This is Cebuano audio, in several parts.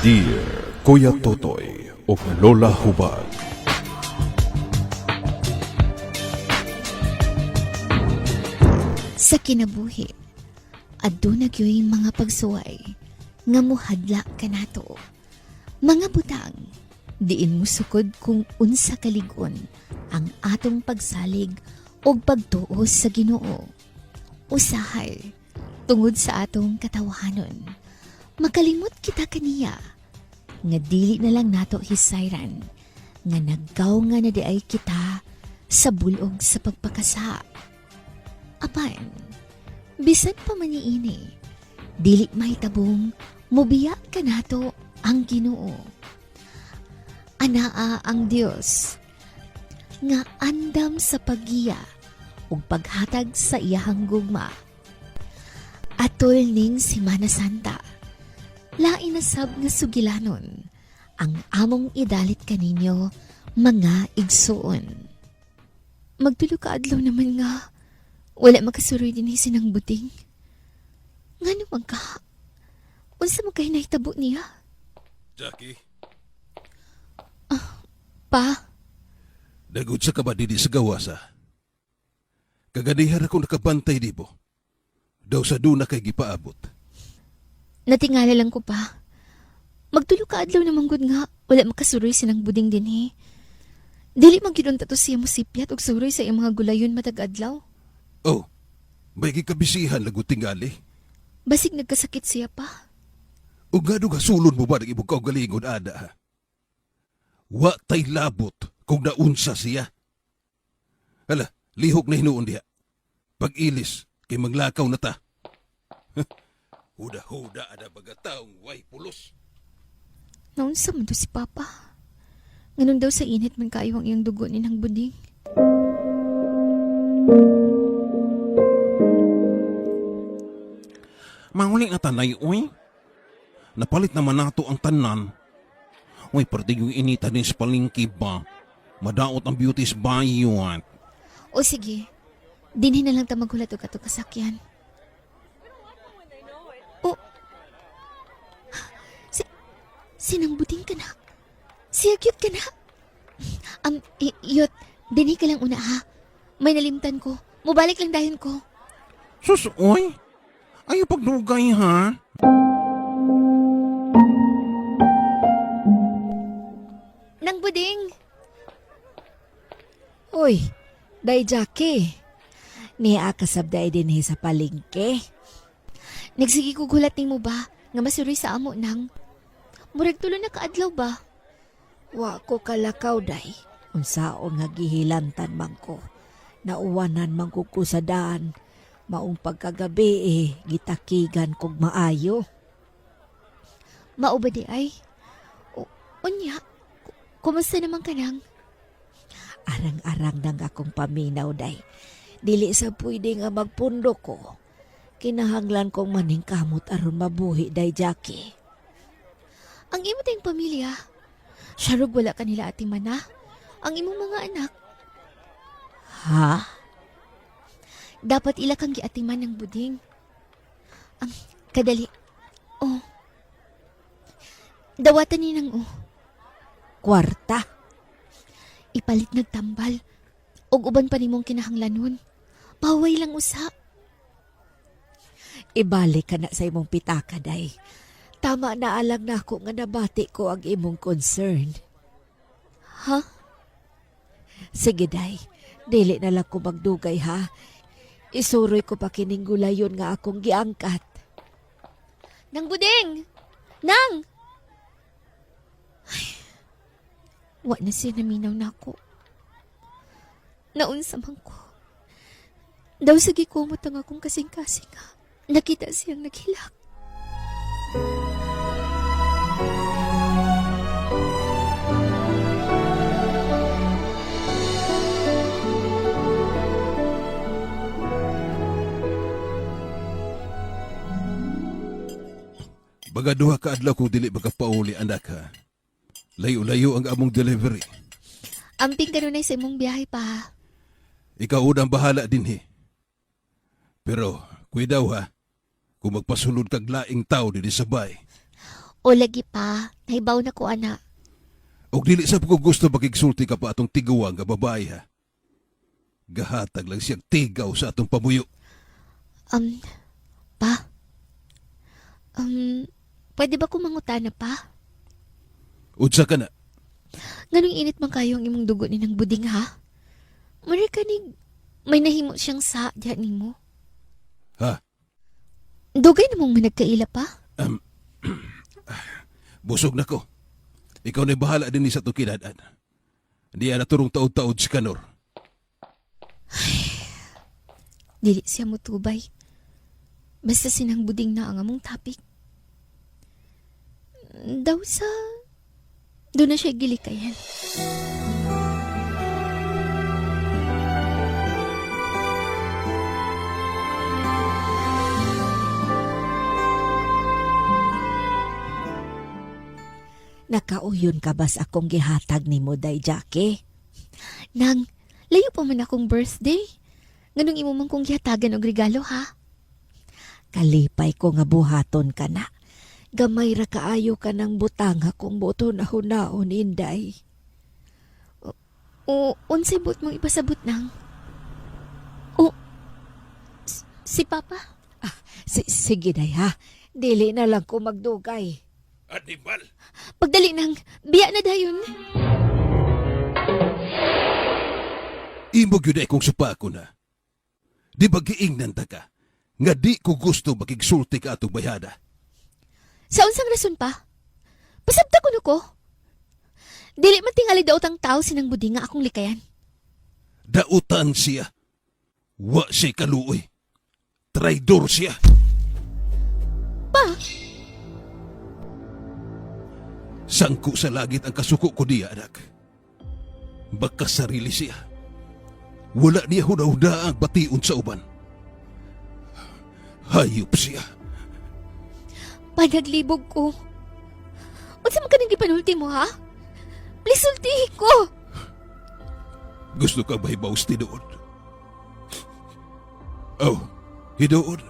Dear Kuya Totoy ug Lola Hubag. Sa kinabuhi, aduna gyoy mga pagsuway nga muhadla kanato. Mga butang, diin mo sukod kung unsa kaligon ang atong pagsalig og pagtuo sa Ginoo. Usahay, tungod sa atong katawahanon, makalimot kita kaniya nga dili na lang nato hisayran nga naggaw nga na di ay kita sa bulog sa pagpakasa. Apan, bisan pa man niini, dili mahitabong mubiya kanato ang Ginoo. Anaa ang Dios nga andam sa paggiya ug paghatag sa iyahang gugma. Atol ning Semana Santa, lain na sab nga sugilanon ang among idalit kaninyo mga igsuon. Magtulo ka adlaw naman nga wala makasuroy din sinang buting. Ngano man ka? Unsa man kay nahitabo niya? Jackie, Pa, dagod sa ka ba dili sa gawas ha? Kaganihan ako nakabantay di bo. Daw sa duna kay gipaabot. Natingala lang ko pa. Magtulo ka adlaw naman gud nga wala makasuroy sinang buding dinhi. Dili man gyud unta to siya mosipyat og suroy sa iyang mga gulayon matag adlaw. Oh, may gikabisihan lagot tingali. Basig nagkasakit siya pa. O nga gasulon mo ba ng imong kaugalingon ada ha? Wa tay labot kung naunsa siya. Hala, lihok na hinuon diha. Pag-ilis, kay maglakaw na ta. Huda-huda ada baga taong way pulos. Naunsa man to si Papa. Nganon daw sa init man kaayo ang iyang dugo ni nang buding. Mahuli na tanay, uy. Napalit naman nato ang tanan. Uy, parte yung inita din sa palengke ba? Madaot ang beauty's bayon. O sige, dinhi na lang ta maghulat og ato kasakyan. O, si, sinang buding ka na. Siya cute ka na. Yot, dinhi ka lang una ha. May nalimtan ko. Mubalik lang dayon ko. Sus, uy. Ayaw pagdugay, ha? Nang buding. Uy, day Jackie. Niya kasabday dinhi sa palengke. Nagsige ko gulat nimo ba nga masuroy sa amo nang. Murag tulo na kaadlaw ba? Wa ko kalakaw day. Unsaon nga gihilantan man ko. Nauwanan man ko ko sa daan. Maong pagkagabi eh, gitakigan kog maayo. Mao ba di ay? O, unya, kumusta naman ka nang? Arang-arang nang akong paminaw day. Dili sa pwede nga magpundo ko. Kinahanglan kong maningkamot aron mabuhi day Jackie. Ang imo tayong pamilya. Siyarog wala kanila ating mana. Ang imong mga anak, Ha? dapat ila kang giatiman ng buding. Ang kadali. Oh. Dawatan ni nang oh. Kwarta? Ipalit nagtambal. Og uban pa nimong kinahanglanon. Paway lang usa. Ibalik ka na sa imong pitaka, day. Tama na alang na ako nga nabati ko ang imong concern. Ha? Sige, day. Dili na lang ko magdugay, ha? Isuroy ko pa kining gulayon nga akong giangkat. Nang buding! Nang! Ay, wa na siya naminaw na ako. Naunsa man ko. Daw sa gikumot ang akong kasing-kasing ha. Nakita siyang naghilak. Baga duha ka adlaw kung dili makapauli anak ha. Layo-layo ang among delivery. Amping kanunay sa imong biyahe pa. Ha. Ikaw unang bahala dinhi. Pero, kuidaw ha, kung magpasulod kag laing tao dili sabay. O lagi pa, nahibaw na ko ana. Og dili sa ko gusto makigsulti ka pa atong tiguang nga babae ha. Gahatag lang siyang tigaw sa atong pamuyo. Pa? Pwede ba kumangutana pa? Unsa ka na? Ganong init man kayo ang imong dugo ni ng buding ha? Mura ka ni may nahimo siyang sa diha nimo. Ha? Dugay namong managkaila pa. Busog na ko. Ikaw na bahala din ni sa itong kinadan. Hindi na turong taod-taod si Kanor. Dili siya mutubay. Basta sinang buding na ang among topic. Daw sa doon na siya gilikayan. Nakauyon ka bas akong gihatag nimo day Jackie? Nang, layo pa man akong birthday. Nganong imo man kong gihatagan og regalo ha? Kalipay ko nga buhaton ka na. Gamay ra kaayo ka ng butang akong buto na hunaon inday. O unsay buot mong ipasabot nang? O si Papa? Sige day ha. Dili na lang ko magdugay. Animal! Pagdali nang, biya na dayon. Imo gyud ay kung supako na. Di ba giingnan ta ka? Nga di ko gusto makigsulti ka atong bayada. Sa unsang rason pa? Pasabta ko ko. Dili man tingali daot ang tao sinang buding nga akong likayan. Dautan siya. Wa siya kaluoy. Traidor siya. Pa! Sangko sa langit ang kasuko ko niya, anak. Makasarili siya. Wala niya hunahunaang bation sa uban. Hayop siya. Panaglibog ko. Unsa man kaning gipanulti mo ha? Please sultihi ko. Gusto ka ba hibaws tinuod? Oh, hinuod.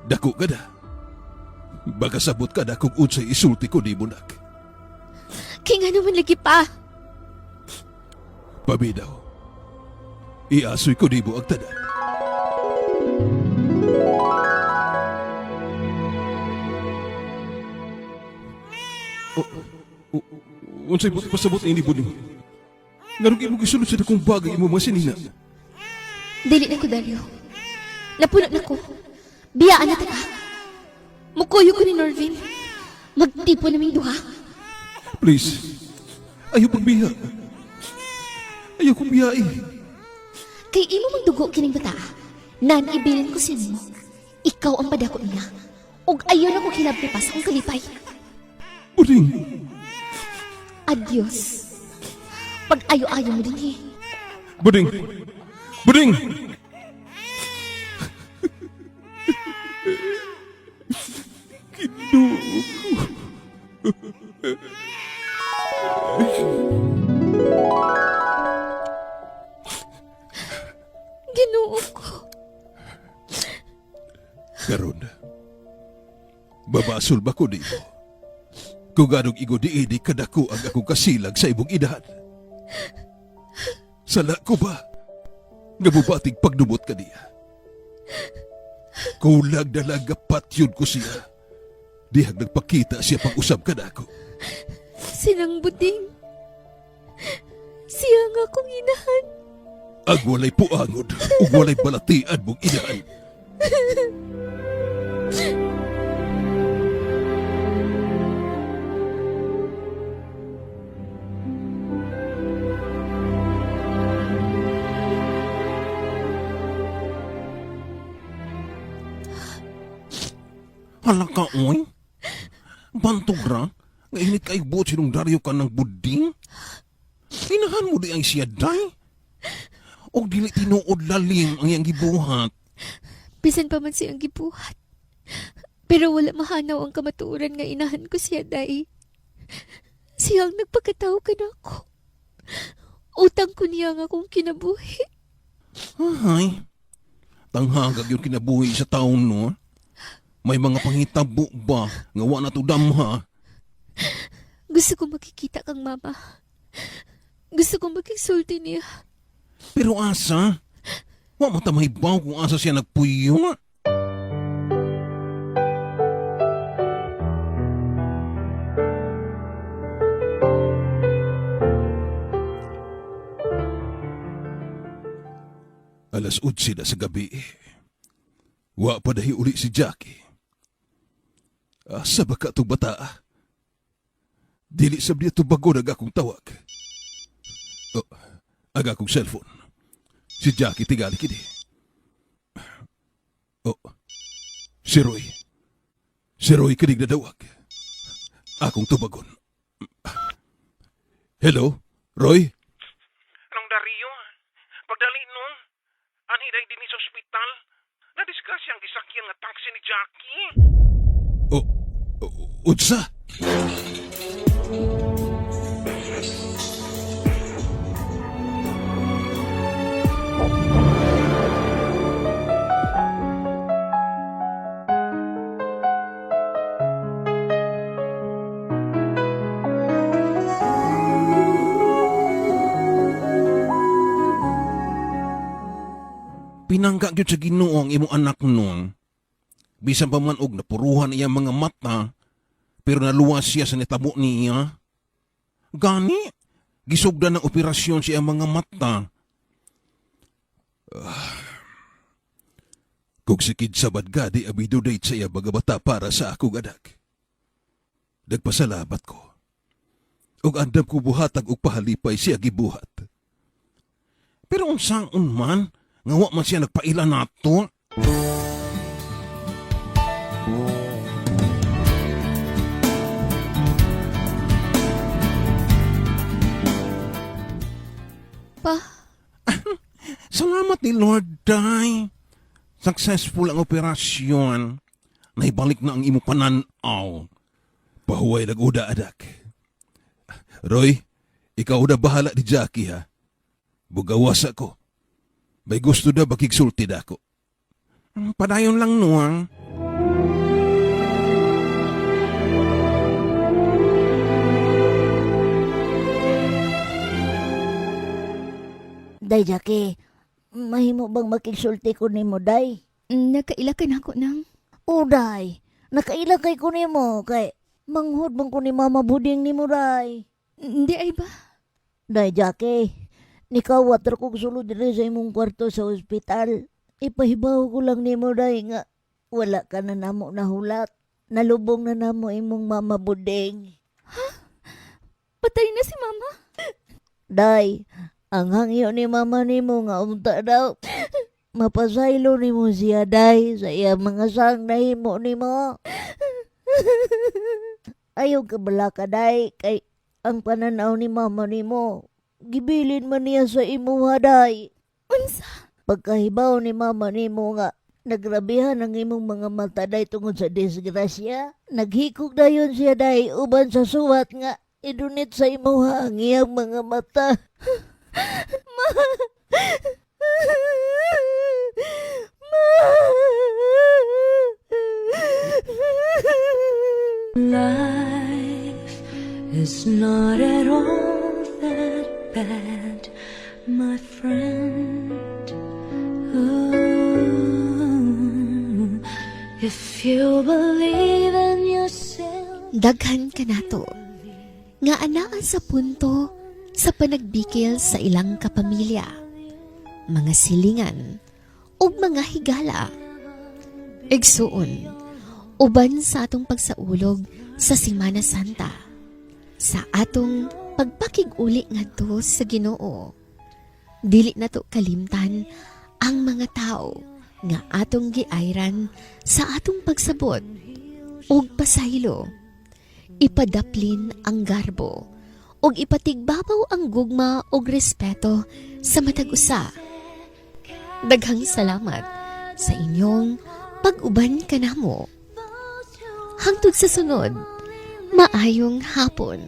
Dako ka na. Baka sabot ka na kung unsay isulti ko ni nak. Kay nga naman lagi pa. Paminaw. Iasoy ko nimo ang tanan. Unsay buot pasabot ini buning? Ngarong imo gisulod sa dakong bagay imo mga sinina. Dili na ko Dario. Napuno na ko. Biyaan na ta ka. Mukuyo ko ni Norvin. Magtipo naming duha. Please. Ayaw pagbiha. Ayaw kong biyai. Kay imo mang dugo kining bata. Nan ibilin ko sin mo. Ikaw ang padako niya. Ug ayaw na ko kilabti pa sa akong kalipay. Buding. Adios. Pag ayo-ayo mo din eh. Buding. Buding. Ginoo ko. Ginoo ko. Karon, babasol ba ko nimo? Kung anong igo diini kadako ang akong kasilag sa imong inahan. Sala ko ba? Nga mubating pagnumot ka niya. Kulang na lang nga patyon ko siya. Dihag nagpakita siya pag-usab ka nako. Sinang buding. Siya nga akong inahan. Ang walay puangod ug walay balatian mong inahan. Hala ka, oy. Bantog ra. Nga init kay buot sinong Dario ka ng buding. Inahan mo di ang siya, day. Og dili tinuod lalim ang iyang gibuhat. Bisan pa man siyang gibuhat. Pero wala mahanaw ang kamatuoran nga inahan ko siya, day. Siya ang nagpakatao ka na ako. Utang ko niya nga akong kinabuhi. Ay, tanghagag yung kinabuhi sa taon, no? May mga pangitabo ba nga wa na to damha? Gusto ko makikita kang mama. Gusto ko makigsulti niya. Pero asa? Wa man ta mahibaw kung asa siya nagpuyo. Alas 11 na sa gabi. Wa pa dahi uli si Jackie. Asa ba ka itong bata? Dili sab niya tubagon ang akong tawag. Oh, ang akong cellphone. Si Jackie tingali kini. Oh, si Roy. Si Roy kinig nadawag. Akong tubagon. Hello, Roy? Anong Dario? Pagdali no? Anhi day dinhi sa ospital? Nadisgrasya ang gisakyan nga taxi ni Jackie. Oh, unsa? Pinangga gyud sa Ginoo ang imong anak noon. Bisan pa man og napuruhan iya mga mata, pero naluwas siya sa nitabo niya. Gani, gisugdan ng operasyon siya ang mga mata. Kung si Kid Sabad gadi abido date sa iya mga bata para sa akong anak. Nagpasalamat ko. Ug andam ko buhatag og pahalipay siya gibuhat. Pero unsaon man, nga wa man siya nagpaila nato. Pa, Salamat ni Lord Day. Successful ang operasyon. Naibalik na ang imo pananaw. Pahuway nag-uda, anak. Roy, ikaw na bahala ni Jackie, ha? Bugawasa ko. May gusto na bakigsulti na ako. Padayon lang nuang. Day, Jackie, mahimo bang makigsulti ko nimo, Day? Nakaila ka na ako nang. O, Day, nakaila kay ko nimo kay manghod man ko ni Mama Buding nimo, Day. Hindi ay ba? Day, Jackie, nikawat ra kog sulod diri sa imong kwarto sa ospital. Ipahibaw ko lang nimo, Day, nga wala ka na namo nahulat. Nalubong na namo imong Mama Buding. Patay na si mama. Day, ang hangyo ni mama nimo nga unta daw. Mapasaylo nimo siya, Day, sa iya mga sang nahimo nimo. Ayaw ka bala ka, Day, kay ang pananaw ni mama nimo. Gibilin man niya sa imuha, Day. Unsa? Pagkahibaw ni mama nimo nga nagrabihan ang imong mga mata, Day, tungod sa disgrasya. Naghikog dayon siya, Day, uban sa suwat nga idunit sa imuha ang iyang mga mata. Ma! Ma! Life is not at all that bad, my friend. Ooh, if you believe in yourself. Daghan ka nato. Nga anaa sa punto sa panagbikil sa ilang kapamilya, mga silingan, ug mga higala. Igsuon, uban sa atong pagsaulog sa Simana Santa, sa atong pagpakig-uli ngadto sa Ginoo. Dili nato kalimtan ang mga tao nga atong giayran sa atong pagsabot ug pasaylo. Ipadaplin ang garbo ug ipatigbabaw ang gugma ug respeto sa matag usa. Daghang salamat sa inyong pag-uban kanamo. Hangtod sa sunod, maayong hapon.